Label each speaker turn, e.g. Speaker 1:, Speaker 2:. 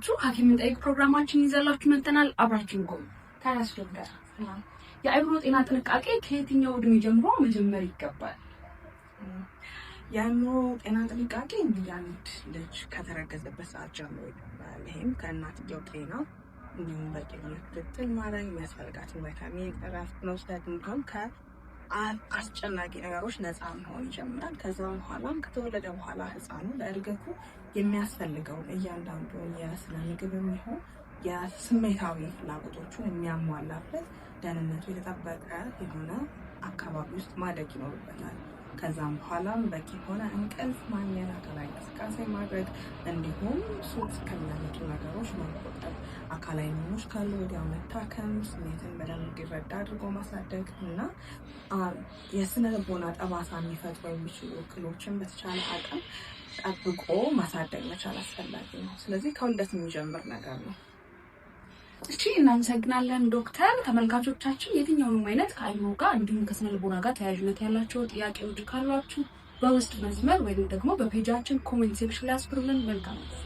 Speaker 1: ናችሁ? ሐኪምን ጠይቅ ፕሮግራማችን ይዘላችሁ መጥተናል። አብራችሁን ቆዩ። ታዲያስ ዶክተር፣ የአእምሮ ጤና ጥንቃቄ ከየትኛው እድሜ ጀምሮ መጀመር ይገባል?
Speaker 2: የአእምሮ ጤና ጥንቃቄ የአንድ ልጅ ከተረገዘበት ሰዓት ጀምሮ ይጀምራል። ይህም ከእናትየው ጤና እንዲሁም በቂ የሆነ ክትትል ማድረግ፣ የሚያስፈልጋትን ቫይታሚን፣ እረፍት መውሰድ እንዲሁም ከአስጨናቂ ነገሮች ነፃ መሆን ይጀምራል። ከዛ በኋላም ከተወለደ በኋላ ህፃኑ ለእድገቱ የሚያስፈልገውን እያንዳንዱን የስነ ምግብ የሚሆን የስሜታዊ ፍላጎቶቹን የሚያሟላበት ደህንነቱ የተጠበቀ የሆነ አካባቢ ውስጥ ማደግ ይኖርበታል። ከዛም በኋላም በቂ የሆነ እንቅልፍ ማግኘት፣ አካላዊ እንቅስቃሴ ማድረግ እንዲሁም ሱስ ከሚያመጡ ነገሮች መቆጠብ፣ አካላዊ ህመሞች ካሉ ወዲያው መታከም፣ ስሜትን በደንብ እንዲረዳ አድርጎ ማሳደግ እና የስነ ልቦና ጠባሳ የሚፈጥሩ የሚችሉ እክሎችን በተቻለ አቅም ጠብቆ ማሳደግ መቻል አስፈላጊ ነው። ስለዚህ ከውልደት የሚጀምር ነገር ነው።
Speaker 1: እሺ፣ እናመሰግናለን ዶክተር። ተመልካቾቻችን፣ የትኛውንም አይነት ከአእምሮ ጋር እንዲሁም ከስነ ልቦና ጋር ተያያዥነት ያላቸው ጥያቄዎች ካሏችሁ በውስጥ መስመር ወይም ደግሞ በ page ኣችን comment section ላይ አስፍሩልን። መልካም ጊዜ።